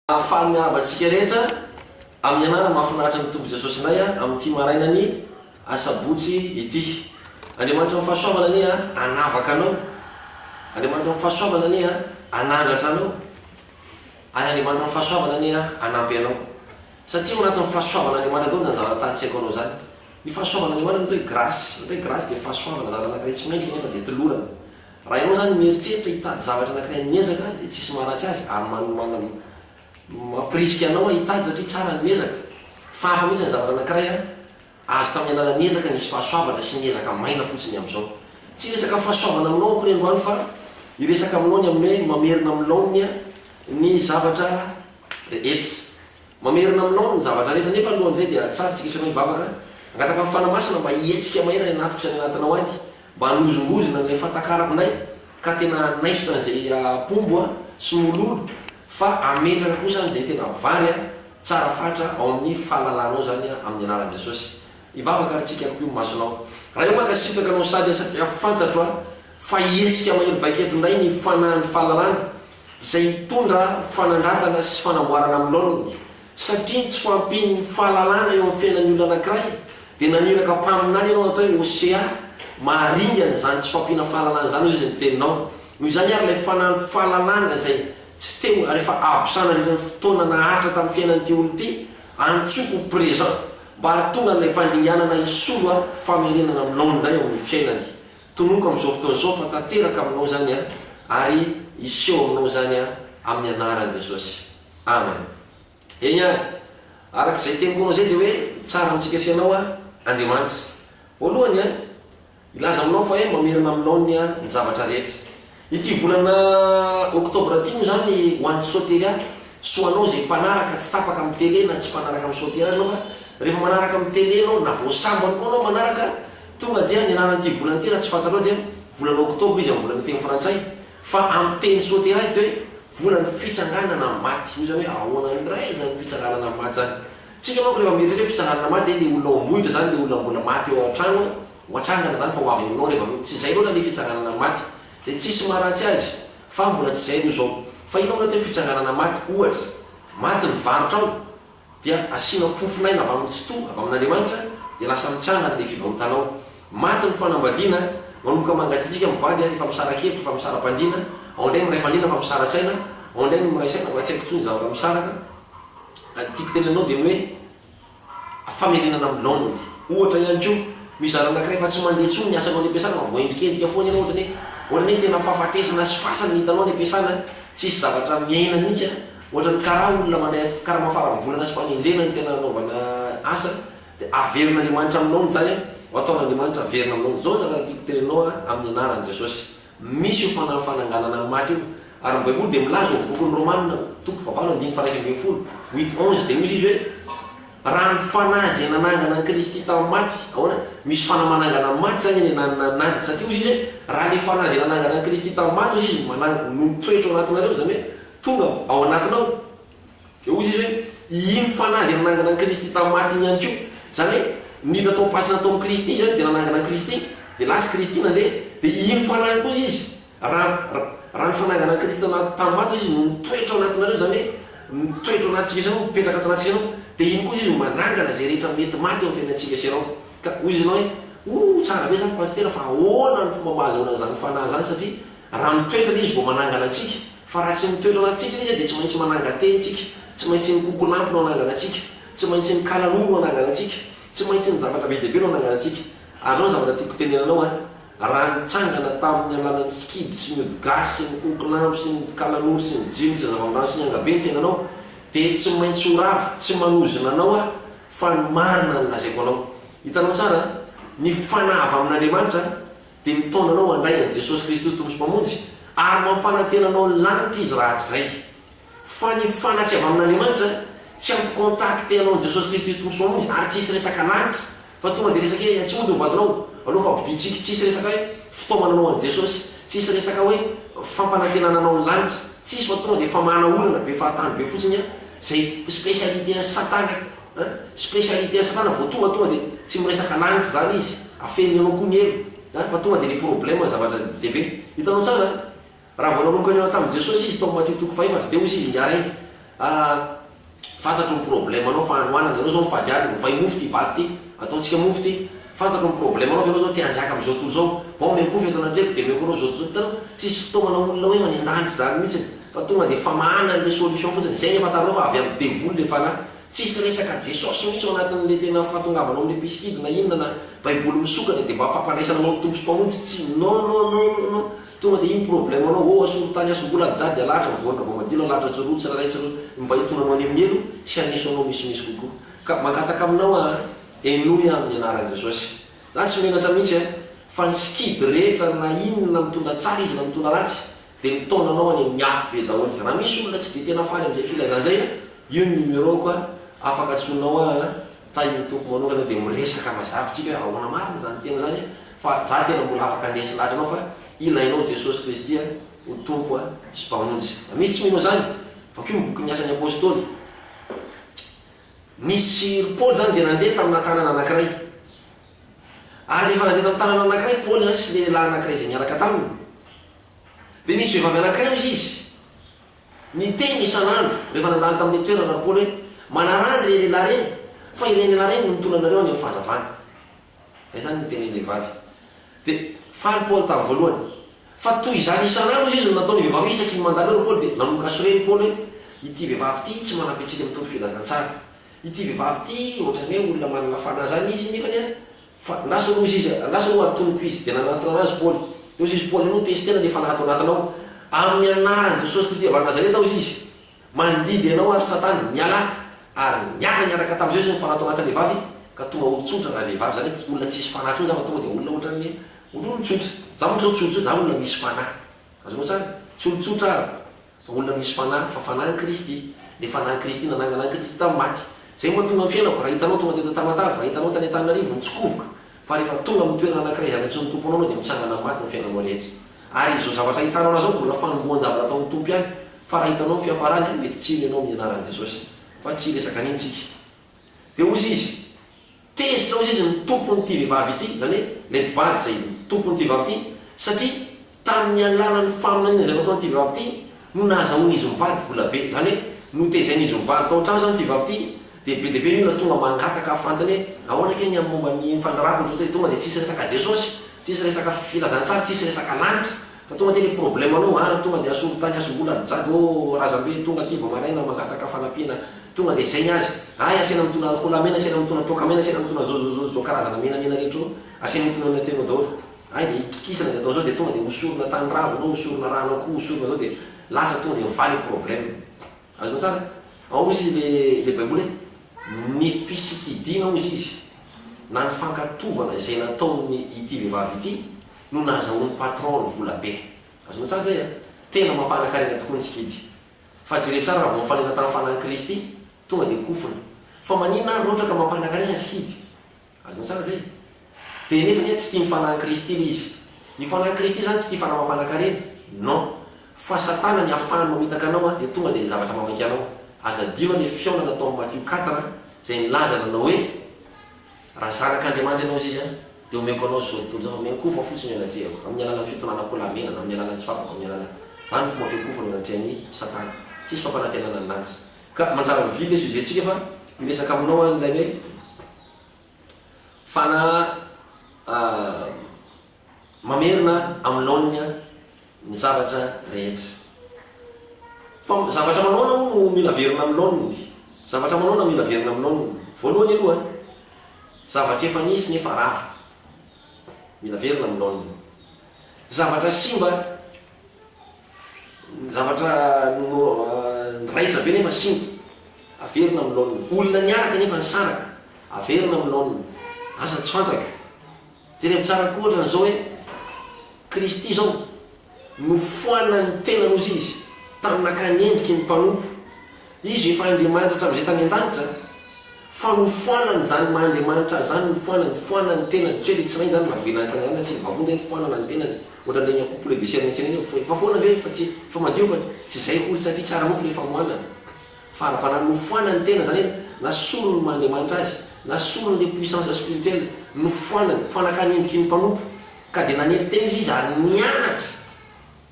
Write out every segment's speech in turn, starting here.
Faly miarahaba antsika rehetra amin'ny anarana mahafinaritra ny Tompo Jesosy indray amin'ity marainan'ny asabotsy ity. Andriamanitra amin'ny fahasoavana anie hanavaka anao, Andriamanitra amin'ny fahasoavana anie hanandratra anao, ary Andriamanitra amin'ny fahasoavana anie hanampy anao. Satria ao anatin'ny fahasoavan'Andriamanitra daholo izany zavatra tanisaiko anao izany. Ny fahasoavan'Andriamanitra no atao hoe grâce. Ny atao hoe grâce dia fahasoavana, zavatra anankiray tsy mendrika nefa dia tolorana. Raha ianao izany mieritreritra hitady zavatra anankiray miezaka izay tsisy maharatsy azy ary mampirisika anao hitady satria tsara ny miezaka, fa hafa mihitsy ny zavatra anankiray azo tamin'ny alalan'ny ezaka nisy fahasoavana sy ny ezaka maina fotsiny amin'izao. Tsy hiresaka fahasoavana aminao akory androany fa hiresaka aminao ny amin'ny hoe mamerina amin'ny laoniny ny zavatra rehetra. Mamerina aminao ny zavatra rehetra nefa alohan'izay dia tsara tsika isanao hivavaka hangataka ny Fanahy Masina mba hihetsika mahery any anatiko sy any anatinao any mba hanozongozona an'ilay fahatakarako indray ka tena hanaisotra an'izay apombo sy mololo fa hametraka kosa an'izay tena vary tsara fatra ao amin'ny fahalalanao izany amin'ny anaran'i Jesosy. Hivavaka ary tsika akompio ny masonao. Ray o mankasitraka anao sady satria fantatro fa hihetsika mahery vaika eto indray ny fanahin'ny fahalalana izay hitondra fanandratana sy fanamboarana amin'ny laoniny, satria ny tsy fahampian'ny fahalalana eo amin'ny fiainan'ny olona anankiray dia naniraka mpaminany ianao atao hoe Hosea maharingana izany tsy fahampiana fahalalana izany hoy izy ny teninao. Noho izany ary ilay fanahin'ny fahalalana izay tsy teo ary efa absent nandritra ny fotoana naharitra tamin'ny fiainan'ity olona ity antsoiko ho présent mba hahatonga an'ilay fandringanana hisolo famerenana amin'ny laoniny indray eo amin'ny fiainany. Tononiko amin'izao fotoana izao fa tanteraka aminao izany an, ary hiseho aminao izany an, amin'ny anaran'i Jesosy. Amen. Eny ary, araka izay teniko anao izay dia hoe tsara amintsika sy ianao an, Andriamanitra. Voalohany an, hilaza aminao fa hoe mamerina amin'ny laoniny an, ny zavatra rehetra. Ity volana oktobra ity moa izany ho an'ny Soteria sy ho anao izay mpanaraka tsy tapaka amin'ny tele na tsy mpanaraka amin'ny Soteria ianao fa rehefa manaraka amin'ny tele ianao na vao sambany koa ianao manaraka tonga dia ny anaran'ity volana ity raha tsy fantatrao dia volana oktobra izy amin'ny volana teny frantsay fa amin'ny teny Soteria izy dia hoe volan'ny fitsanganana amin'ny maty. Io izany hoe ahoana indray izany fitsanganana amin'ny maty izany? Tsika manko rehefa mieritreritra hoe fitsanganana maty dia ilay olona ao am-bohitra izany ilay olona mbola maty ao an-trano Ho atsangana izany fa ho avy any aminao rehefa avy eo. Tsy izay loatra ilay fitsanganana maty, izay tsisy maharatsy azy, fa mbola tsy izay aloha izao. Fa inona moa ny atao hoe fitsanganana maty? Ohatra, maty ny varotrao, dia asiana fofon'aina avy amin'ny Tsitoha, avy amin'Andriamanitra, dia lasa mitsangana ilay fivarotanao. Maty ny fanambadiana, manomboka mangatsiatsiaka mivady, efa misara-kevitra fa misara-pandriana, ao indray miray fandriana fa misara-tsaina, ao indray ny miray saina fa tsy haiko intsony ny zavatra misaraka. Ny tiako tenenina ao dia ny hoe, famerenana amin'ny laoniny. Ohatra ihany koa, misy zara anankiray efa tsy mandeha intsony ny asanao any am-piasana fa voaendrikendrika foana ianao ohatran'ny hoe ohatran'ny hoe tena fahafatesana sy fasana ny hitanao any am-piasana, tsisy zavatra miaina mihitsy an, ohatran'ny karaha olona mandray karama faran'ny volana sy fanenjehana ny tena anaovana asa dia averin'Andriamanitra amin'ny laoniny izany an, ho ataon'Andriamanitra averina amin'ny laoniny. Izao ny zavatra tiako tenenina anao amin'ny anaran'i Jesosy. Misy io fanahy fananganana ny maty io. Ary ny Baiboly dia milaza ao amin'ny bokin'ny Romana, toko fahavalo andininy faha-11, huit onze, dia hoy izy hoe, Raha ny fanahy izay nanangana an'i Kristy tamin'ny maty, ahoana? Misy fanahy manangana ny maty izany eny ananona any. Satria hoy izy hoe, raha ilay fanahy izay nanangana an'i Kristy tamin'ny maty, hoy izy, manang-, no mitoetra ao anatinareo, izany hoe tonga ao anatinao, Dia hoy Jesosy hoe, Iny fanahy izay nanangana an'i Kristy tamin'ny maty iny ihany koa. Izany hoe, niditra tao am-pasana tao amin'i Kristy izany, dia nanangana an'i Kristy, dia lasa Kristy nandeha. Dia iny fanahy iny koa hoy Izy, raha, raha ny fanangana an'i Kristy tamin'ny maty hoy Izy no mitoetra ao anatinareo, izany hoe, mitoetra ao anatintsika sy ianao, mipetraka ato anatintsika ianao, dia iny koa hoy Izy no manangana izay rehetra mety maty eo amin'ny fiainantsika sy ianao. Ka hoy izy ianao hoe, Oh, tsara be izany Pasitera, fa ahoana ny fomba mba ahazahoana an'izany fanahy izany, satria Raha mitoetra ilay izy vao manangana antsika, fa raha tsy mitoetra anatintsika ilay izy dia tsy maintsy manangan-teny tsika, tsy maintsy ny kokolampy no hanangana antsika, tsy maintsy ny kalanoro no hanangana antsika, tsy maintsy ny zavatra be dia be no hanangana antsika. Ary izao ny zavatra tiako tenenana anao an, raha nitsangana tamin'ny alalan'ny sikidy sy ny ody gasy sy ny kokolampy sy ny kalanoro sy ny jiro sy ny zava-mandrano sy ny angabe ny fiainanao dia tsy maintsy ho rava, tsy manozona anao aho fa ny marina no lazaiko anao. Hitanao tsara an, ny fanahy avy amin'Andriamanitra dia mitaona anao handray an'i Jesosy Kristy ho Tompo sy Mpamonjy, ary mampanantena anao ny lanitra Izy rahatrizay. Fa ny fanahy tsy avy amin'Andriamanitra, tsy hampi-contacter anao an'i Jesosy Kristy ho Tompo sy Mpamonjy, ary tsy hisy resaka lanitra, fa tonga dia resaka hoe tsy mody ny vadinao, aleo fa ampidintsika, tsy hisy resaka hoe fitaomana anao an'i Jesosy, tsy hisy resaka hoe fampanantenana anao ny lanitra, tsy hisy fa tonga dia famahana olana be fahatany be fotsiny, izay spécialité an'i Satana. Hein? Spécialité satana vao tonga tonga dia tsy miresaka lanitra izany izy, afeniny anao koa ny helo, hein, fa tonga dia le problème ny zavatra dehibe. Hitanao tsara an? Raha vao nanomboka nihaona tamin'i Jesosy izy tao Matio toko fahefatra dia hozy izy miarainy. Ah, fantatro ny problème-nao fa hanoanana, ianao izao mifady hanina, ovay mofo ity vato ity, ataontsika mofo ity, fantatro ny problème-nao fa ianao izao te hanjaka amin'izao tontolo izao, bon miankohoka eto anatrehako dia omeko anao izao tontolo izao, hitanao, tsisy fitaomana olona hoe any an-danitra izany mihitsy fa tonga dia famahana an'ilay solution fotsiny, izay ny ahafantaranao fa avy amin'ny devoly ilay fanahy, tsisy resaka Jesosy mihitsy ao anatin'ilay tena fahatongavanao amin'ilay mpisikidy na inona na baiboly misokatra dia mba fampandraisana anao ny Tompo sy Mpamonjy, tsy, non non non non non. Tonga dia iny problème anao, oh asoro tany asombola ny jady alahatra ny voanina voamadilo alahatra tsy roa tsirairay tsy roa mba hitondra anao any amin'ny helo sy haneso anao misimisy kokoa. Ka mangataka aminao aho an, henoy aho amin'ny anaran'i Jesosy. Za tsy menatra mihitsy an, fa ny sikidy rehetra na inona mitondra tsara izy na mitondra ratsy dia mitaona anao any amin'ny afo be daholo. Raha misy olona tsy dia tena faly amin'izay filazana izay an, io ny numéro-ko an, afaka antsoinao aho an, Tahin'ny Tompo manokana dia miresaka mazava tsika hoe ahoana marina izany tena izany fa za tena mbola afaka handresy lahatra anao fa ilainao Jesosy Kristy ho Tompo sy Mpamonjy. Raha misy tsy mino an'izany, vakio ny bokin'ny Asan'ny Apostoly. Nisy ry Paoly izany dia nandeha tamina tanana anankiray. Ary rehefa nandeha tamin'ny tanana anankiray Paoly sy lehilahy anankiray izay niaraka taminy, dia nisy vehivavy anankiray hozy izy, Niteny isan'andro, rehefa nandalo tamin'ilay toerana ry Paoly hoe, Manaraha an'ireny lehilahy ireny, fa ireny lehilahy ireny no mitondra anareo any amin'ny fahazavana. Izay izany no tenin'ilay vehivavy. Dia faly Paoly tamin'ny voalohany. Fa toy izany isan'andro hozy izy no nataon'io vehivavy io, isaky ny mandalo eo ry Paoly dia nanomboka sorena i Paoly hoe, Ity vehivavy ity tsy manampy antsika mitory filazantsara. Ity vehivavy ity ohatran'ny hoe olona manana fanahy izany izy nefany an, Fa lasa aloha izy, lasa aloha atonoko izy. Dia nanantona anazy Paoly. Dia hoy izy, Paoly, aloha testena ilay fanahy ato anatinao. Amin'ny anaran'i Jesosy Kristy avy any Nazareta, hoy izy, mandidy anao ary Satana, mialà! Ary niala niaraka tamin'i Jesosy ny fanahy ato anatin'ilay vavy, ka tonga olon-tsotra ravehivavy. Izany hoe olona tsisy fanahy intsony izany fa tonga dia olona ohatran'ny olon-tsotra. Izaho manko izao tsy olon-tsotra, izaho olona misy fanahy. Azonao tsara? Tsy olon-tsotra aho. Fa olona misy fanahy, fa fanahin'i Kristy. Ilay fanahin'i Kristy nanangana an'i Kristy tamin'ny maty. Izay no mahatonga ny fiainako, raha hitanao tonga teto Tamatave, raha hitanao tany Antananarivo, nitsikovoka, fa rehefa tonga amin'ny toerana anankiray izay nantsoin'ny Tompo anao ianao dia mitsangana amin'ny maty ny fiainanao rehetra. Ary izao zavatra hitanao anah izao mbola fanombohan-javatra ataon'ny Tompo ihany, fa raha hitanao ny fiafarany, mety tsy hino ianao amin'ny anaran'i Jesosy. Fa tsy hiresaka an'iny tsika. Dia hozy izy, Tezitra hozy izy ny tompon'ity vehivavy ity, izany hoe ilay mpivady izay tompon'ity vehivavy ity, satria tamin'ny alalan'ny faminaniana izay nataon'ity vehivavy ity no nahazahoan'izy mivady vola be. Izany hoe notezain'izy mivady tao an-trano izany ity vehivavy ity, dia be dia be ny olona tonga mangataka fantany hoe ahoana kay ny amin'ny momba ny fandrarako ohatr'izao, dia tonga dia tsisy resaka Jesosy, tsisy resaka filazantsara, tsisy resaka lanitra, fa tonga dia ilay problème anao, ah tonga dia asoro tany asombola jado ô razambe tonga aty vao maraina mangataka fanampiana. Tonga dia izay ny azy. Hay asaina mitondra cola mena, asaina mitondra toaka mena, asaina mitondra zao zao zao zao karazana menamena rehetra eo, asaina hitondrana tena eo daholo. Hay dia hikikisana dia atao zao dia tonga dia hosorona tany ravo anao, hosorona ran'akoho, hosorona zao dia lasa tonga dia mivaly ny problème. Azonao tsara? Ao hozy izy le le baiboly hoe ny fisikidiana hozy izy na ny fankatovana izay nataon'ny ity vehivavy ity no nahazahoan'ny patron ny vola be. Azonao tsara zay a? Tena mampanakarena tokoa ny sikidy. Fa jereo tsara raha vao mifanena tamin'ny fanahin'i Kristy, tonga dia kofona. Fa maninona ary raha ohatra ka mampanakarena ny sikidy? Azonao tsara zay? Dia nefa anie tsy tia ny fanahin'i Kristy ilay izy. Ny fanahin'i Kristy izany tsy tia fanahy mampanakarena. Non. Fa satana ny afahany mamitaka anao dia tonga dia ilay zavatra mamaika anao. Aza adino ilay fihaonana tao amin'ny Matio quatre izay nilaza nanao hoe, Raha zanak'Andriamanitra ianao hozy izy an, dia omeko anao izao tontolo izao fa miankohofa fotsiny eo anatrehako, amin'ny alalan'ny fitondrana kolamena, na amin'ny alalan'ny tsy fantako, amin'ny alalan'ny. Izany no fomba fiankohofana eo anatrehan'i Satana. Tsisy fampanantenana ny lanitra. Ka manjary mivily ilay sujet-tsika fa miresaka aminao aho an'ilay hoe fanahy mamerina amin'ny laoniny ny zavatra rehetra. Fa zavatra manaona hono no mila averina amin'ny laoniny? Zavatra manaona mila averina amin'ny laoniny? Voalohany aloha, zavatra efa nisy nefa rava, mila averina amin'ny laoniny. Zavatra simba, zavatra raitra be nefa simba, averina amin'ny laoniny. Olona niaraka nefa nisaraka, averina amin'ny laoniny. Asa tsy fantako. Jerevo tsara koa ohatran'izao hoe Kristy izao nofoanan'ny tenany ozy izy tamin'ny nakany endriky ny mpanompo. Izy efa Andriamanitra hatramin'izay tany an-danitra fa nofoanany izany maha Andriamanitra azy izany nofoanany, foanany ny tenany, tsy hoe ilay tsirainy izany navelany tany an-danitra tsy vavony hoe nofoanana ny tenany ohatran'ireny akoho poulet de chair miantsena ireny hoe efa foana ve fa tsy efa madio fa tsy izay akory satria tsy ara-nofo ilay famoanana. Fara-panahy nofoanany tena, izany hoe nasoriny ny maha Andriamanitra azy, nasoriny ilay puissance spirituelle, nofoanany, fanakany endriky ny mpanompo, ka dia nanetry tena izy izy ary nianatra,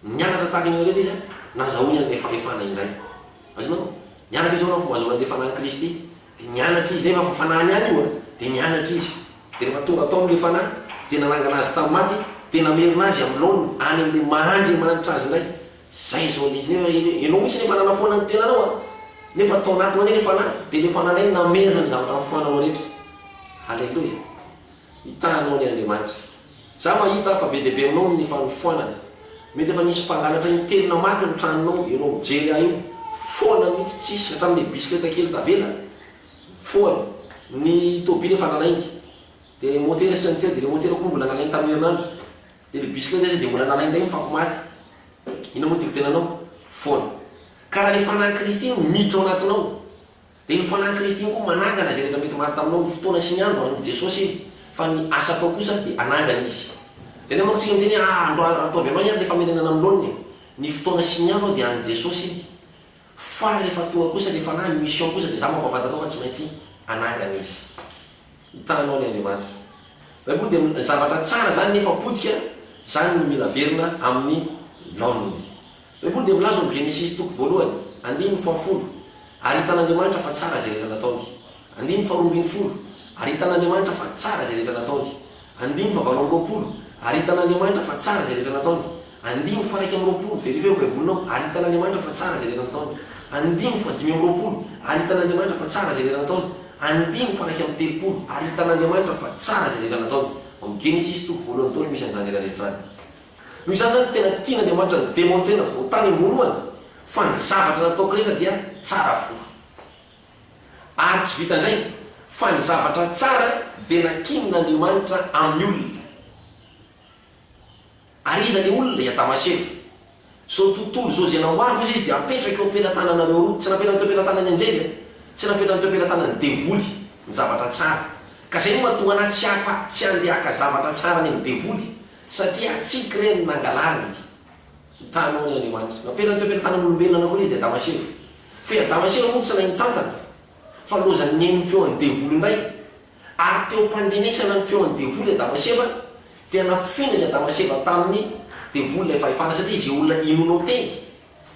nianatra tahaka ny olona rehetra izy, nazahoany an'ilay fahefana indray. Azonao? Mianatra izy ahoana ny fomba ahazoana an'ilay Fanahin'i Kristy. Dia nianatra izy, nefa efa fanahiny ihany io an! Dia nianatra izy. Dia rehefa tonga tao amin'ilay Fanahy, dia nanangana azy tamin'ny maty, dia namerina azy amin'ny laoniny, any amin'ilay maha Andriamanitra azy indray. Izay izao ilay izy. Nefa ianao mihitsy nefa nanafoana ny tenanao an! Nefa tao anatinao anie ilay Fanahy, dia ilay Fanahy indray no namerina ny zavatra nifoananao rehetra. Haleloia! Hitahanao anie Andriamanitra. Za mahita fa be dia be aminao ny fanofoanana. Mety efa nisy mpangalatra intelo namaky ny tranonao, ianao mijery ahy io, foana mihitsy tsisy, hatramin'ilay bisikileta kely tavela, foana. Ny tôbily efa nalainy. Dia motera sy ny teo, dia ilay motera koa mbola nalainy tamin'ny herinandro. Dia ilay bisikileta sisa dia mbola nalainy indray nifankomaly. Inona moa no tiako tenanao? Foana. Ka raha ilay fanahin'i Kristy no miditra ao anatinao, Dia ny Fanahin'i Kristy iny koa manangana izay rehetra mety maty taminao ny fotoana sy ny andro an'i Jesosy iny, fa ny asa atao kosa dia hanangana Izy. Indraindray manko tsika miteny hoe ah andro ataovy anao ihany ilay famerenana amin'ny laoniny e! Ny fotoana sy ny andro dia an'i Jesosy iny, fa rehefa tonga kosa ilay Fanahy, ny mission kosa dia za mampahafantatra anao fa tsy maintsy hanangana Izy. Hitahanao ny Andriamanitra. Baiboly dia zavatra tsara izany nefa potika, izany no mila averina amin'ny laoniny. Baiboly dia milaza ao amin'ny Genesisy toko voalohany, andininy fahafolo, Ary hitan'Andriamanitra fa tsara izay rehetra nataony. Andininy faharoambinifolo, Ary hitan'Andriamanitra fa tsara izay rehetra nataony. Andininy fahavaloambiroapolo, Ary hitan'Andriamanitra fa tsara izay rehetra nataony. Andininy faha-iraikambiraopolo, Verifieo ny Baibolinao, Ary hitan'Andriamanitra fa tsara izay rehetra nataony. Andininy fahadimiambiroapolo, Ary hitan'Andriamanitra fa tsara izay rehetra nataony. Andininy faha-iraikambitelopolo, Ary hitan'Andriamanitra fa tsara izay rehetra nataony. Ao amin'ny Genesisy toko voalohany daholo misy an'izany rehetra rehetra izany. Noho izany izany tena tian'Andriamanitra ny demontrena vao tany am-boalohany fa ny zavatra nataoko rehetra dia tsara avokoa. Ary tsy vitan'izay fa ny zavatra tsara dia nankinin'Andriamanitra amin'ny olona. Ary iza ilay olona? I Adama sy Eva. Izao tontolo izao izay namboariko hozy izy dia apetrako eo am-pelatananareo roa. Tsy napetrany teo am-pelatanan'ny anjely an! Tsy napetrany teo am-pelatanan'ny devoly ny zavatra tsara. Ka izay no mahatonga anà tsy hafa tsy handeha haka zavatra tsara any amin'ny devoly. Satria tsiky ireny nangalariny ny tany ny Andriamanitra. Napetrany teo am-pelatanan'olombelona anankiroa izy dia Adama sy Eva. Fa i Adama sy Eva moa tsy nahay nitantana, fa lozany nihaino ny feon'ny devoly indray. Ary teo am-pandrenesana ny feon'ny devoly Adama sy Eva, dia nafindran'i Adama sy Eva tamin'ny devoly ilay fahefana, satria izay olona inoanao teny,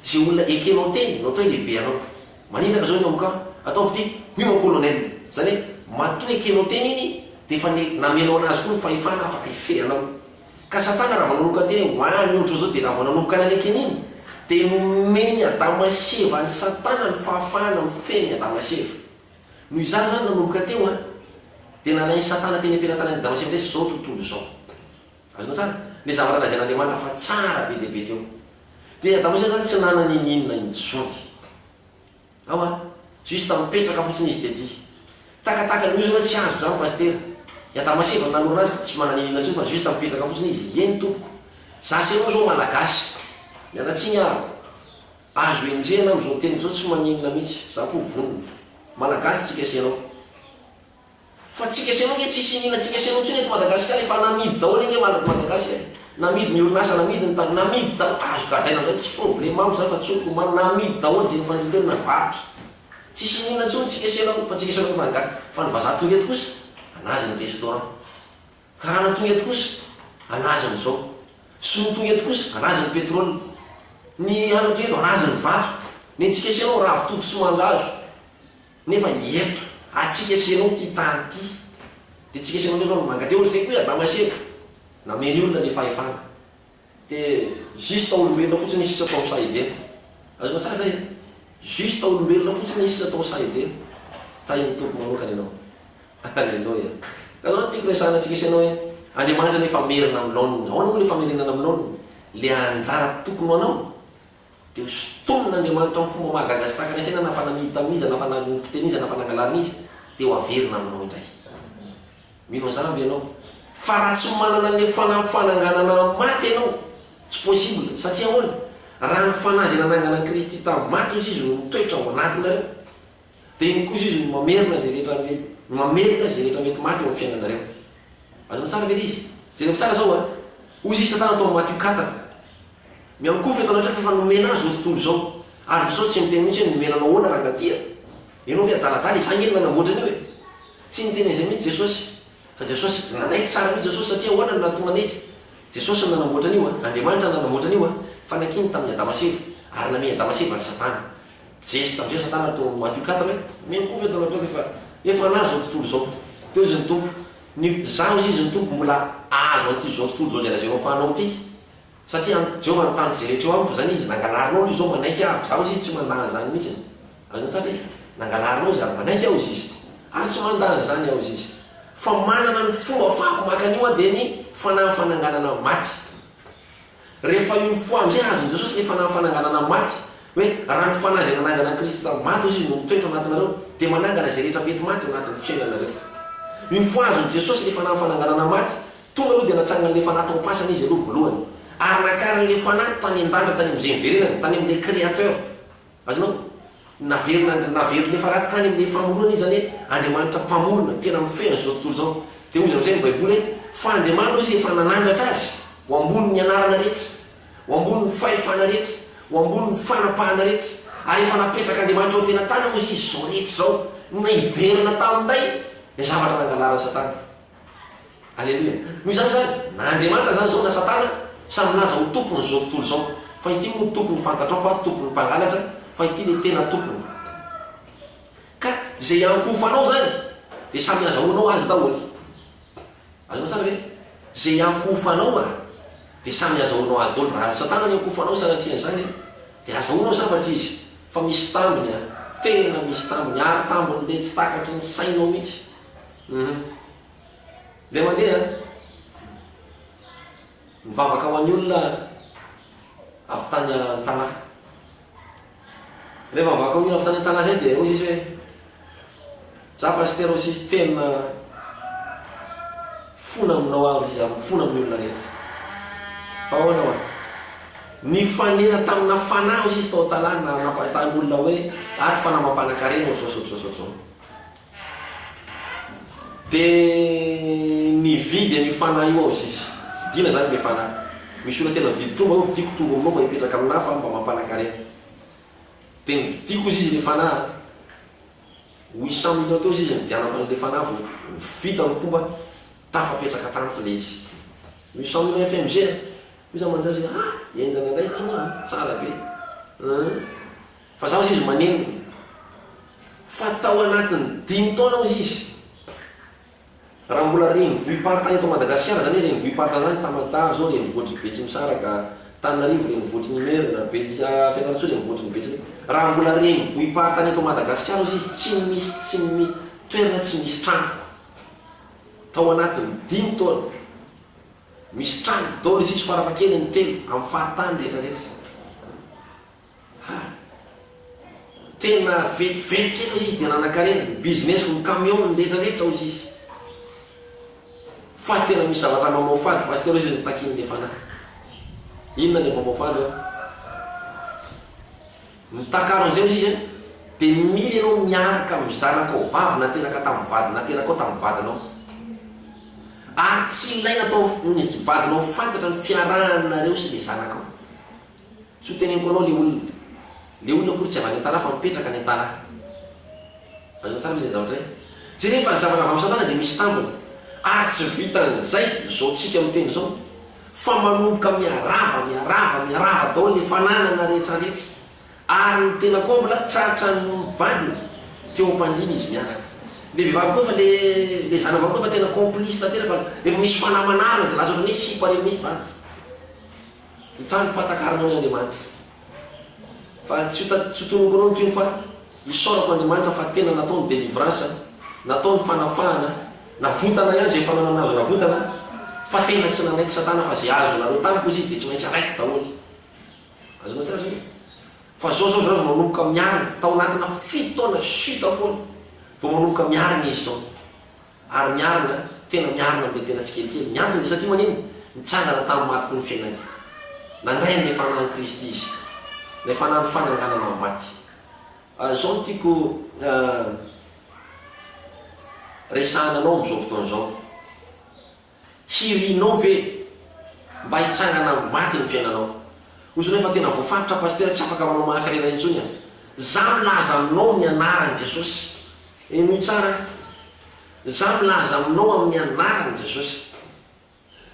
Izay olona ekenao teny no atao hoe lehibe anao. Maniraka zao ny ao camp, ataovy ity, hoy mon colonel. Zany hoe matoa ekenao teny iny dia efa namenao anazy koa ny fahefana afaka hifehy anao. Ka satana raha vao nanomboka niteny hoe ho any ohatra zao dia raha vao nanomboka nanekena iny dia nomeny Adama sy Eva an'i satana ny fahafahana mifehy ny Adama sy Eva. Noho izany zany nanomboka teo an dia nalain'i satana teny am-pelatanan'i Adama sy Eva indray zao tontolo izao. Azonao tsara? Ilay zavatra lazain'Andriamanitra fa tsara be dia be teo. Dia i Adama sy Eva izany tsy nanana n'inon'inona intsony. Ao an! Juste mipetraka fotsiny izy tety. Takataka ny ozona tsy azoko izany Pasitera. I Adama sy Eva no nanorina azy fa tsy manana n'inon'inona intsony fa juste mipetraka fotsiny izy. Eny tompoko. Za sy ianao izao Malagasy. Miala tsiny ahako. Azo enjehina amin'izao teniko izao tsy maninona mihitsy. Za koa vonona. Malagasy tsika sy ianao. Fa tsika sy anao nge tsisy iniana tsika sy anao tsony eto Madagascar efa namidy daholo ange Malagasy e! Namidy ny orinasa namidy ny tany namidy daholo azo gadraina amzay tsy problème amiko zany fa tsoriko omaly namidy daholo ze nifandray teo navarotra tsisy iniana tsony tsika sy anao fa tsika sy anao efa ny gasy fa ny vazaha tonga eto kosa anazy ny restaurant karana tonga eto kosa anazy ny zao sinoa tonga eto kosa anazy ny pétrole ny ana tonga eto anazy ny vato ny antsika sy anao ravitoto sy mangahazo Nefa eto, antsika sy ianao ity tany ity. Dia tsika sy ianao indray izao no manga. Dia ohatr'izay koa i Adama sy Eva. Nameny olona ilay fahefana. Dia juste olombelona fotsiny ny sisa tao amin'ny saha Edena. Azonao tsara izay e? Juste olombelona fotsiny ny sisa tao amin'ny saha Edena. Tahin'ny Tompo manokana ianao. Aleloia. Ka izao no tiako resahana antsika sy ianao hoe, Andriamanitra anie famerina amin'ny laoniny. Ahoana moa ilay famerenana amin'ny laoniny? Ilay anjara tokony ho anao. Dia ho sintonin'Andriamanitra amin'ny fomba mahagaga sy takatra saina na fa namidy tamin'iza na fa nopoteniza na fa nangalarin'iza, dia ho averina aminao indray. Mino an'izany ve ianao? Fa raha tsy manana an'ilay fanahy fananganana amin'ny maty ianao, tsy possible. Satria ahoana? Raha ny fanahy izay nanangana an'i Kristy tamin'ny maty hozy izy no mitoetra ao anatinareo, dia iny kosa izy no mamerina izay rehetra mety, mamelona izay rehetra mety maty eo amin'ny fiainanareo. Azonao tsara ve ilay izy? Jereo tsara izao an! Hozy izy Satana tao amin'ny Matio quatre. Miankohofa eto anatrehako fa efa nomena ahy izao tontolo izao. Ary Jesosy tsy niteny mihitsy hoe nomena anao ahoana rangahy ty a! Ianao ve adaladala e? Za nge no nanamboatra an'io e! Tsy niteny an'izay mihitsy Jesosy. Fa Jesosy, nanaiky tsara mihitsy Jesosy satria ahoana no nahatonga an'izy? Jesosy no nanamboatra an'io a! Andriamanitra no nanamboatra an'io a! Fa nankiny tamin'i Adama sy Eva. Ary namehy Adama sy Eva an'i Satana. Jesy tamin'izay Satana tao amin'ny Matio 4 hoe, Omeny koa ve Donald Trump efa efa an'azy izao tontolo izao. Teo izy ny Tompo. Ny za hozy izy ny Tompo mbola azo an'ity izao tontolo izao izay lazainao fa anao ity. Satria an'i Jehovah ny tany izay rehetra eo amiko izany izy. Nangalarinao aloha izao manaiky aho. Za hozy izy tsy mandà an'izany mihitsy. Azonao tsara ve? Nangalarinao izy ary manaiky aho hozy izy. Ary tsy mandà an'izany aho hozy izy. Fa manana ny fomba afahako maka an'io aho dia ny fanahy fananganana maty. Rehefa io nifoha amin'izay azon'i Jesosy ilay fanahy fananganana maty, hoe raha ny fanahy izay nanangana an'i Kristy tamin'ny maty hozy izy no mitoetra ao anatinareo, dia manangana izay rehetra mety maty ao anatin'ny fiainanareo. Io nifoha azon'i Jesosy ilay fanahy fananganana maty, tonga aloha dia natsangan'ilay fanahy tao am-pasana izy aloha voalohany, ary nakarin'ilay fanahy tany an-danitra tany amin'izay niverenany, tany amin'ilay Créateur. Azonao? Naverina, naverina efa raha tany amin'ilay famoronana izy, izany hoe Andriamanitra Mpamorona, tena mifehy an'izao tontolo izao. Dia hoy izy amin'izay ny Baiboly hoe, Fa Andriamanitra hozy efa nanandratra azy ho ambonin'ny anarana rehetra, ho ambonin'ny fahefana rehetra, ho ambonin'ny fanapahana rehetra, ary efa napetrak'Andriamanitra eo am-pelatanana hozy izy izao rehetra izao, no niverina tamin'ilay zavatra nangalaran'i Satana. Aleloia. Noho izany izany, na Andriamanitra izany izao na Satana, samy milaza ho tompony izao tontolo izao. Fa ity moa tompony fantatrao fa tompony mpangalatra, fa ity ilay tena tompony. Ka izay iankohofanao izany, dia samy azahoanao azy daholo. Azonao tsara ve? Izay iankohofanao a, dia samy azahoanao azy daholo. Raha Satana no iankohofanao sanatrian'izany, dia azahoanao zavatra izy. Fa misy tambiny a, tena misy tambiny, ary tambiny le tsy takatry ny sainao mihitsy. Hum. Ilay mandeha an! Mivavaka ho an'ny olona avy tany Antalaha. Rehefa mivavaka ho an'ny olona avy tany Antalaha izay dia hoy izy hoe, za pasitera hoy izy tena mifona aminao aho hoy izy ary mifona amin'ny olona rehetra. Fa ahoana hoa? Nifanena tamina fanahy hoy izy tao Antalaha na nampahitany olona hoe ato fanahy mampanakarena ohatr'izao sy ohatr'izao sy ohatr'izao. Dia nividy an'io fanahy io aho izy. Vidiana izany ilay fanahy. Misy olona tena mividy tromba hoe vidiako tromba aminao mba hipetraka aminà fa mba mampanakarena. Dia nividiako izy ilay fanahy an. 800 millions teo izy nividianako an'ilay fanahy vao vita ny fomba tafapetraka tamiko ilay izy. 800 millions FMG an. Hoy izaho manjary hoe ah! Henjana indray izany an! Tsara be. Hum. Fa za ozy izy manenina fa tao anatin'ny dimy taona ozy izy raha mbola renivohi-paritany eto Madagasikara zany hoe renivohi-paritany zany Tamatave zao renivohitr'i Betsimisaraka, Tananarivo renivohitry ny Imerina, Be Fianarantsoa renivohitry ny Betsileo raha mbola renivohi-paritany eto Madagasikara ozy izy tsy misy tsy mi toerana tsy misy tranoko tao anatin'ny dimy taona misy tranoko daholo izy izy farafahakeliny telo amin'ny faritany rehetra rehetra. Ha! Tena vetivety kely ozy izy dia nanankarena, ny business-ko, ny camion, ny rehetra rehetra ozy izy. Fa tena misy zavatra mamoafady pasitera ozy izy ny takian'ilay fanahy. Inona ilay mamoafady an? Ny takalo an'izay ozy izy an, dia mila ianao miaraka amin'ny zanakao vavy nateraka tamin'ny vady naterakao tamin'ny vadinao. Ary tsy ilaina atao ny vadinao fantatra ny fiarahanareo sy ilay zanakao. Tsy ho teneniko anao le olona. Le olona akory tsy avy any Antalaha fa mipetraka any Antalaha. Azonao tsara ve izay zavatra izay? Jereo fa ny zavatra avy amin'i Satana dia misy tambiny. Ary tsy vitan'izay izao tsika miteny izao fa manomboka miharava, miharava, miharava daholo le fananana rehetra rehetra. Ary ny tena comble, tratran'ny vadiny teo am-pandriana izy mianaka. Le vehivavy koa efa le le zanavavy koa efa tena complice tanteraka, efa misy fanahy manarona dia lasa ohatran'ny hoe sipa reny mihitsy dada. Ny trano fahatakaranao ny Andriamanitra. Fa tsy ho tsy ho tononiko anao ny tohiny fa isaorako Andriamanitra fa tena natao ny délivrance, natao ny fanafahana, navotana ihany izay efa nanana azo navotana, fa tena tsy nanaiky satana fa izay azonareo tamiko hozy izy dia tsy maintsy araiky daholo. Azonao tsara zay? Fa zao zao zareo vao manomboka miarina, tao anatina fito taona chute foana vao manomboka miarina izy zao. Ary miarina, tena miarina amin'ilay tena tsikelikely. Ny antony dia satria maninona? Nitsangana tamin'ny maty koa ny fiainany. Nandray an'ilay fanahin'i Kristy izy. Ilay fanahin'ny fananganana amin'ny maty. Izao no tiako resahana anao amin'izao fotoana izao. Hirinao ve mba hitsangana amin'ny maty ny fiainanao? Hoy izy ireo, Efa tena voafaritra Pasitera, tsy afaka manao mahakarena intsony aho. Za milaza aminao amin'ny anaran'i Jesosy. Henoy tsara an. Za milaza aminao amin'ny anaran'i Jesosy.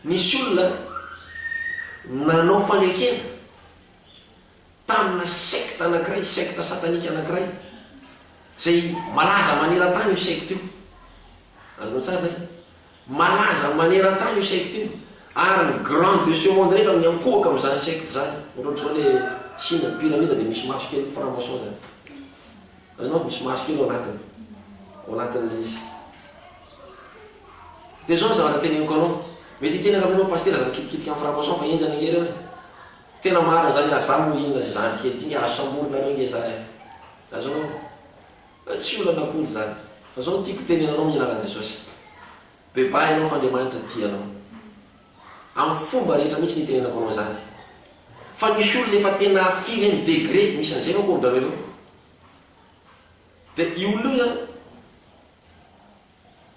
Nisy olona nanao fanekena. Tamina secte anankiray, secte satanique anankiray, izay malaza maneran-tany io secte io. Azonao tsara izay? Malaza maneran-tany io secte io, ary ny grands de ce monde rehetra miankohoka amin'izany secte izany. Ohatrohatr'izao le Chine, ny pyramide dia misy maso kely franc maçon izany. Azonao? Misy maso kely ao anatiny. Ao anatin'ilay izy. Dia izao ny zavatra teneniko anao. Mety hiteny angamba ianao, Pasitera, aza mikitikitika amin'ny franc maçon fa henjana ange ireo e. Tena marina izany ary za moa inona izay zandry kely ity nge azo samborinareo nge za e. Azonao? Tsy olana akory izany. Fa zao no tiako tenenana anao amin'ny anaran'i Jesosy. Bebaha ianao fa Andriamanitra tia anao. Amin'ny fomba rehetra mihitsy no itenenako anao izany. Fa nisy olona efa tena firy ny degré misy an'izay manko amin-drareo ireo. Dia io olona io izany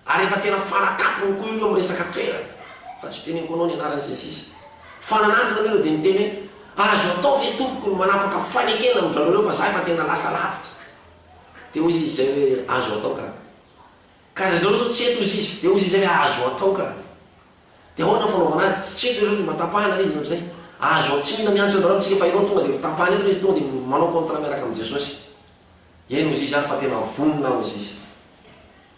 Ary efa tena faratampony koa io aloha amin'ny resaka toerana, fa tsy teneniko anao ny anarany sy ny sisa. Fa nanantona aloha dia niteny hoe, azo atao ve tompoko ny manapaka fanekena amin-dRareo ireo fa za efa tena lasa lavitra. Dia hozy izy izay hoe, azo atao ka. Ka ry zareo zao tsy eto hozy izy, dia hozy izy izay hoe azo atao ka. Dia ahoana ny fanaovana azy, tsy eto ireo dia mba tapahana ilay izy ny ohatr'izay. Azo, tsy mila miantso an-dRareo amintsika fa ianao tonga dia tapahana eto ilay izy, tonga dia manao contrat miaraka amin'i Jesosy. Eny hozy izy ary fa tena vonona aho hozy izy.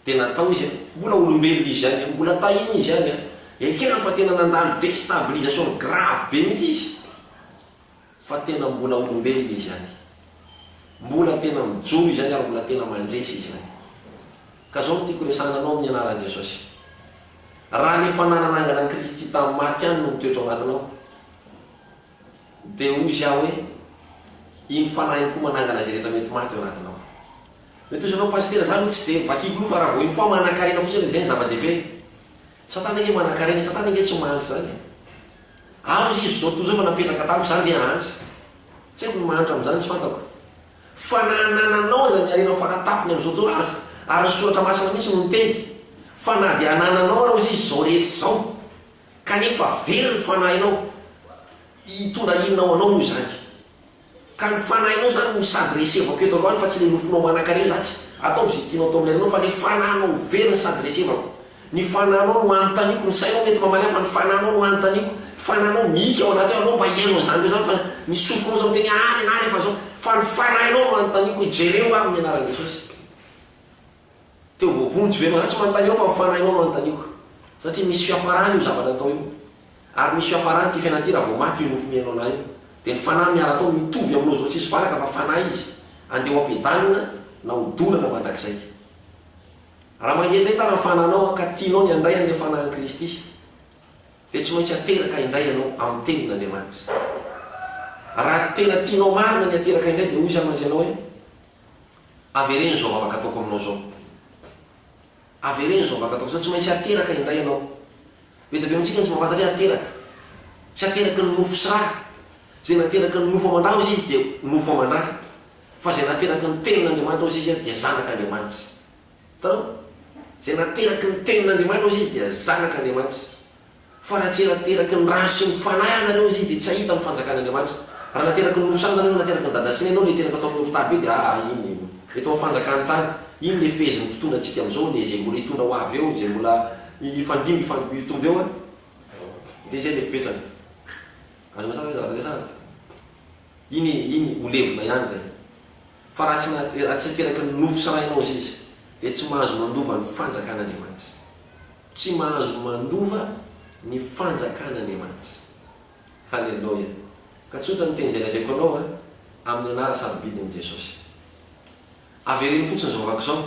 Dia natao izy an! Mbola olombelona izy ihany an! Mbola tahiana izy ihany an! Ekena fa tena nandalo destabilisation grave be mihitsy izy, fa tena mbola olombelona izy ihany. Mbola tena mijoro izy ihany ary mbola tena mandresy izy ihany. Ka zao no tiako resahana anao amin'ny anaran'i Jesosy. Raha ny efa nananangana an'i Kristy tamin'ny maty ihany no mitoetra ao anatinao, dia hoy izy aho hoe, iny fanahy iny koa manangana izay rehetra mety maty ao anatinao. Mety hozy ianao Pasitera, za aloha tsy dia vakiko loha fa raha vao une fois manankarena fotsiny dia zay ny zava-dehibe. Satana ange manankarena e, satana ange tsy mahantra izany e. Ary hozy izy zao toa zao efa napetraka tamiko zany ve hahantra? Tsy haiko ny mahantra amin'izany tsy fantako. Fa na anananao aza ny harena faratapony amin'izao tontolo ary ary ny soratra masina mihitsy no niteny fa na dia anananao ara hozy izy izao rehetra izao kanefa very ny fanahinao hitondra inona ho anao moa izany? Ka ny fanahinao zany no s'adressevako eto androany fa tsy le nofinao manankarena za tsy ataovy ze tianao atao amin'ilay renao fa le fanahinao very no s'adressevako. Ny fanahinao no anontaniako, ny sainao mety mamaly ahy fa ny fanahinao no anontaniako, fanahinao mihika ao anaty ao aleo mba hihaino an'izany reo zany fa ny sofinao zao miteny ah nenah refa zao fa ny fanahinao no anontaniako hoe jereo aho amin'ny anaran'i Jesosy. Teo voavonjy ve ianao? Za tsy manontany anao fa ny fanahinao no anontaniako. Satria misy fiafarany io zavatra atao io. Ary misy fiafarany ity fiainana ity raha vao maty io nofo mihaino anah io. Dia ny fanahy miala tao mitovy aminao zao tsisy valaka fa fanahy izy. Andeha ho ampiadanina na ho dorana mandrakizay. Raha mangetaheta ary ny fanahinao ka tianao ny handray an'ilay fanahin'i Kristy dia tsy maintsy ateraka indray ianao amin'ny tenin'Andriamanitra. Raha tena tianao marina ny hateraka indray dia hoy izy amin'azy ianao hoe, Avereno izao vavaka ataoko aminao izao. Avereno izao vavaka ataoko izao. Tsy maintsy ateraka indray ianao. Be dia be amintsika no tsy mahafantatra hoe ateraka. Tsy ateraky ny nofo sy ra. Izay nateraky ny nofo aman-dra hozy izy dia nofo aman-dra. Fa izay nateraky ny tenin'Andriamanitra hozy izy dia zanak'Andriamanitra. Hitanao? Izay nateraky ny tenin'Andriamanitra hozy izy dia zanak'Andriamanitra. Fa raha tsy nateraky ny ra sy ny fanahy ianareo izy dia tsy hahita ny fanjakan'Andriamanitra. Raha nateraky ny nofo sary izany ianao, nateraky ny dada sy neny ianao, le teraka tao amin'ny hopitaly be dia aa iny eto amin'ny fanjakan'ny tany, iny le fehezin'ny mpitondra antsika amin'izao, le izay mbola hitondra ho avy eo, izay mbola hifandimby hitondra eo an, dia izay le fipetrany. Azonao tsara ve zavatra resahako? Iny iny ho levona ihany izay. Fa raha tsy raha tsy nateraky ny nofo sy ra ianao izy izy dia tsy mahazo mandova ny fanjakan'Andriamanitra. Tsy mahazo mandova ny fanjakan'Andriamanitra. Haleloia. Ka tsotra ny teny izay lazaiko anao a, amin'ny anara sarobidin'i Jesosy. Avereno fotsiny izao vavaka izao,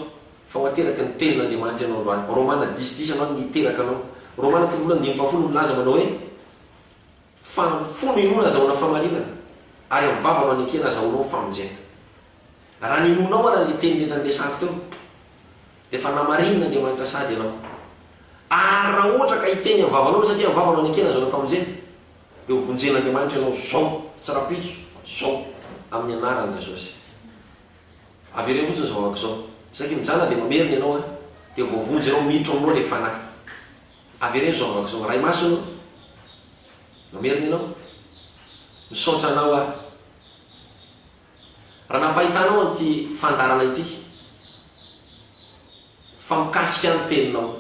fa ho ateraky ny tenin'Andriamanitra ianao androany. Romana dix dix androany no hiteraka anao. Romana toko voalohany andininy fahafolo milaza manao hoe, Fa amin'ny fo no inoana azahoana famarinana, ary amin'ny vava no anekena azahoanao famonjena. Raha ninoanao ara ilay teny rehetra niresahako teo, dia efa namarinina Andriamanitra sady ianao. Ary raha ohatra ka hiteny amin'ny vavanao ianao satria amin'ny vava no anekena azahoana famonjena, dia ho vonjen'Andriamanitra ianao zao, tsy rahampitso fa zao, amin'ny anaran'i Jesosy. Avereno fotsiny izao vavaka izao. Isaky ny mijanona dia mamerina ianao an, dia voavonjy ianao, miditra ao aminao ilay Fanahy. Avereno izao vavaka izao, Ray Masina ô, mamerina ianao, misaotra Anao aho. Raha nampahitanao an'ity fandaharana ity fa mikasika ny teninao.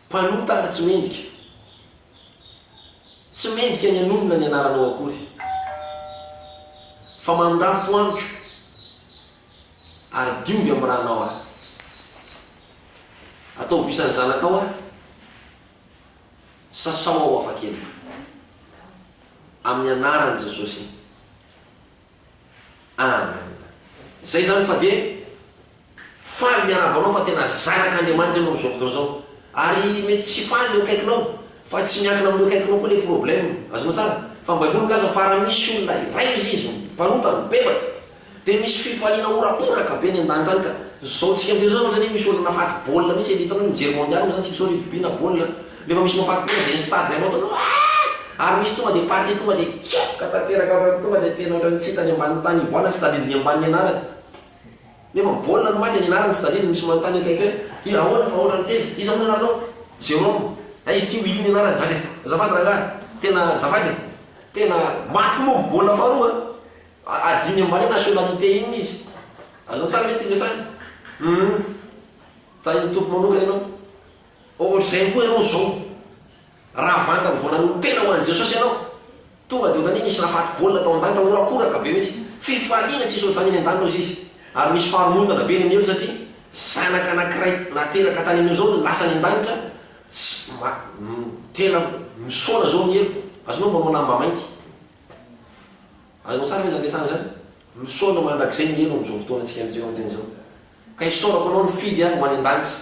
Mpanota ary tsy mendrika. Tsy mendrika ny hanonona ny anaranao akory. Fa mamindrà fo amiko ary diovy amin'ny ranao aho. Ataovy isan'ny zanakao aho, sasao aho ho afa-keloka. Amin'ny anaran'i Jesosy. Amen. Zay zany fa dia faly miarahaba anao fa tena zanak'Andriamanitra ianao amin'izao fotoana izao. Ary mety tsy faly ny eo akaikinao fa tsy miankina amin'ny eo akaikinao koa ilay problème. Azonao tsara? Fa ny baiboly milaza fa raha misy olona iray izy izy mpanota mibebaka dia misy fifaliana horakoraka be any an-danitra any ka zao tsika miteny zao ohatra ny hoe misy olona nafaty baolina mihitsy eto hitanao ny mijery mondial moa zany tsika zao rugby na baolina rehefa misy mafaty baolina dia ny stade iray manao aah ary misy tonga dia partie tonga dia kepoka tanteraka ohatran'ny tonga dia tena ohatran'ny tsy hita any ambanin'ny tany ivoahana tsy tadidiny ambanin'ny anarany nefa baolina no maty ny anarany tsy tadidiny misy manontany akaiky hoe i ahoana fa ohatran'ny tezitra iza moa ny anaranao Jérôme hay izy ity Willy ny anarany andre azafady rangahy tena azafady e tena maty moa ny baolina faharoa Adino ambany hoe nationalité inona izy. Azonao tsara ve ity resahina? Humm. Tahin'ny Tompo manokana ianao. Ohatr'izay koa ianao izao. Raha vantany vao nanolo-tena ho an'i Jesosy ianao, tonga dia ohatran'ny hoe nisy nafaty baolina tao an-danitra, horakoraka be mihitsy. Fifaliana tsisy ohatr'izany eny an-danitra hozy izy. Ary misy faharomotana be eny amin'ny helo satria zanaka anankiray nateraka tany amin'ny helo izao no lasa any an-danitra, tsy ma, tena misaona izao ny helo. Azonao manao lamba mainty. Azonao tsara ve izany resahana izany? Misaona mandrakizay ny helo amin'izao fotoana antsika mijery antena izao. Ka isaorako anao nifidy ahy ho any an-danitra.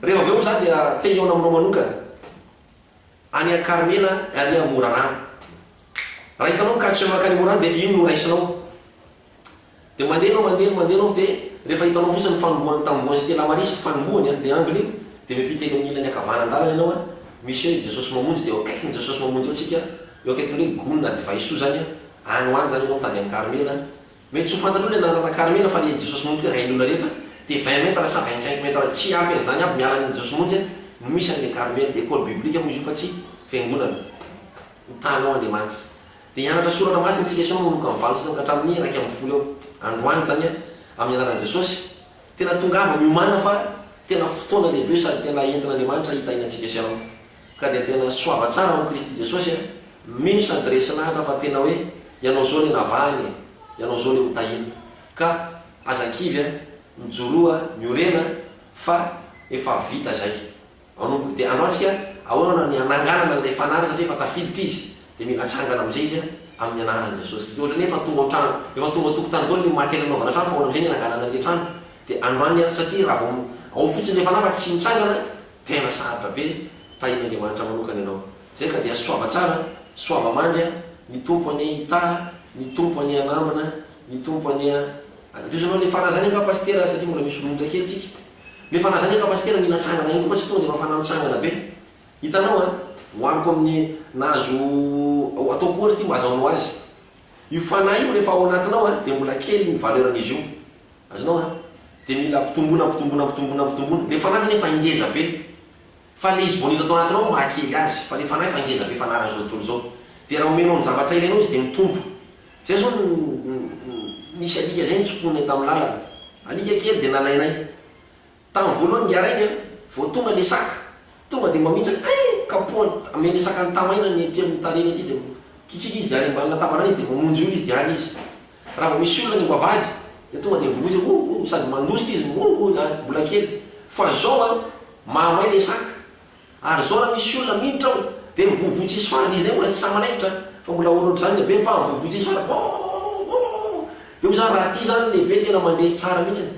Rehefa avy eo za dia te hihaona aminao manokana. Any Karmela ary Morarano. Raha hitanao ny quatre chemin mankany Morarano dia iny no raisinao. Dia mandeha ianao, mandeha, mandeha ianao dia rehefa hitanao fotsiny ny fanombohan'ny tambohon'i Stella Maris, fanombohany an, le angle io, dia miampita eny amin'ny ilany ankavanandalana ianao an, misy hoe Jesosy Mamonjy dia eo akaikin'i Jesosy Mamonjy eo tsika, eo akaikin'ny hoe gony na divay soa zany an, any ho any zany ianao mitady an'i Karmela, mety tsy ho fantatrao le anarana Karmela fa le Jesosy Mamonjy koa hain'ny olona rehetra, dia 20 mètres sa 25 mètres tsy ampy an'izany aby miala an'i Jesosy Mamonjy an, no misy an'le Karmela, école biblique moa izy io fa tsy fiangonana, ho tahanao Andriamanitra. Dia hianatra soratra masina isika izao manomboka amin'ny 8 sasany ka hatramin'ny 11 eo. Androany izany an, amin'ny anaran'i Jesosy. Tena tongava miomàna fa tena fotoana lehibe sady tena entin'Andriamanitra hitahiana antsika sy ianao. Ka dia tena soava tsara ao amin'i Kristy Jesosy an, mino sady resy lahatra fa tena hoe ianao izao ilay navahany e, ianao izao ilay hotahiana. Ka aza kivy an, mijoroa, miorena fa efa vita izay. Manomboka dia androany tsika ahoana ny hananganana an'ilay fanala satria efa tafiditra izy dia mila atsangana amin'izay izy amin'ny anaran'i Jesosy Kristy. Ohatran'ny hoe efa tonga ao an-trano, efa tonga an-tokotany daholo ny matériel anaovana trano fa ahoana amin'izay ny hananganana an'ilay trano. Dia androany satria raha vao ao fotsiny ilay fanahy fa tsy mitsangana tena sarotra be, tahian'Andriamanitra manokana ianao. Izay ka dia soava tsara, soava mandry, ny Tompo anie hitaha, ny Tompo anie hanambina, ny Tompo anie. Tohizo anao ilay fanahy izany angaha Pasitera satria mbola misy romotra kely tsika. Le fanahy zany aka pasitera mila atsangana ihany koa fa tsy tonga de efa fanahy mitsangana be. Hitanao an, hoaniko amin'ny nahazo ataoko ohatra ity mba azahoanao azy. Io fanahy io rehefa ao anatinao an, dia mbola kely ny valeur n'izy io. Azonao an? Dia mila ampitomboina ampitomboina ampitomboina ampitomboina. Le fanahy zany efa ngeza be. Fa le izy vao niditra tao anatinao maha kely azy. Fa le fanahy efa ngeza be efa anaran'izao tontolo izao. Dia raha omenao ny zavatra ilainao izy dia mitombo. Zay zao nisy alika zay nitsimponay tamin'ny lalana. Alika kely dia nalainay. Tamin'ny voalohany ngarainy an, vao tonga le saka, tonga dia mamintsaka, ein! Kapohany, amen'le saka ny tamaina ny aty amin'ny tarehiny aty dia mikikiaka izy dia any ambany latabatra any izy dia mamonjy olona izy dia any izy. Raha vao misy olona any am-bavahady dia tonga dia mivovoa izy hoe oh oh sady mandositra izy oh oh mbola kely. Fa zao an, mahamay le saka. Ary zao raha misy olona miditra ao dia mivovoa tsisy farany, izy indray mbola tsy sahy manaikitra fa mbola ohatrohatr'izany ny habeny fa mivovoa tsisy farany oooooooo dia hoy za raha ty zany lehibe tena mandresy tsara mihitsiny,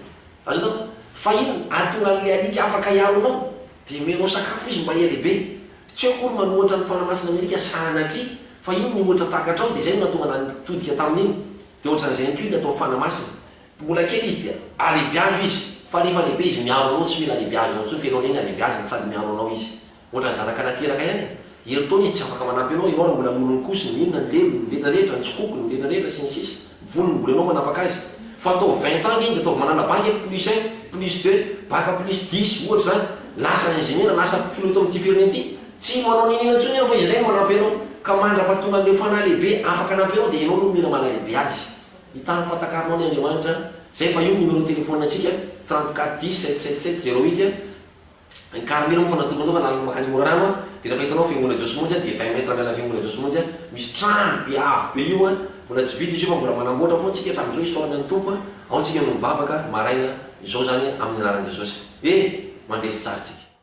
azonao? Fa inona ahatonga an'ilay alika afaka hiaro anao? Dia omenao sakafo izy mba hihalehibe, tsy hoe akory manohatra ny fanahy masina amerika sanatria fa iny ny ohatra takatrao dia izay no nahatonga anah nitodika tamin'iny, dia ohatran'izay ihany koa ny atao fanahy masina, Mbola kely izy dia alebiazo izy fa rehefa lehibe izy miaro anao tsy mila alebiazina intsony fa ianao indray ny alebiaziny sady miaro anao izy. Ohatran'ny zanaka nateraka ihany e. Herintaona izy tsy afaka manampy anao, ianao raha mbola nolony kosiny, inona ny lelony, ny retraretra, ny tsikoko, ny retraretra sy ny sisa. Volony mbola ianao manapaka azy. Fa atao 20 ans ange iny dia ataovy manala bac e, plus un, plus deux, bac plus dix ohatra izany, lasa ingénieur, lasa filoha eto amin'ity firenena ity, tsy manao n'inon'inona intsony ianao fa izy indray no manampy anao. Ka mandra-pahatonga an'ilay fanahy lehibe afaka hanampy anao dia ianao aloha no mila manalehibe azy. Hitany fa takarinao ny Andriamanitra zay fa io ny numéro téléphone antsika 34 10 7 7 7 0 8 a ny Carmel moa fa natokana tao fa lalana makany Morarano a dia rehefa hitanao fiangonana Jesosy Monjy a dia 20 mètres miala ny fiangonana Jesosy Monjy a misy trano be avo be io a mbola. Mbola tsy vita izy io fa mbola manamboatra foana tsika hatramin'izao isaorana ny Tompo a! Ao tsika no mivavaka maraina izao zany amin'ny anaran'i Jesosy. E! Mandresy tsara tsika.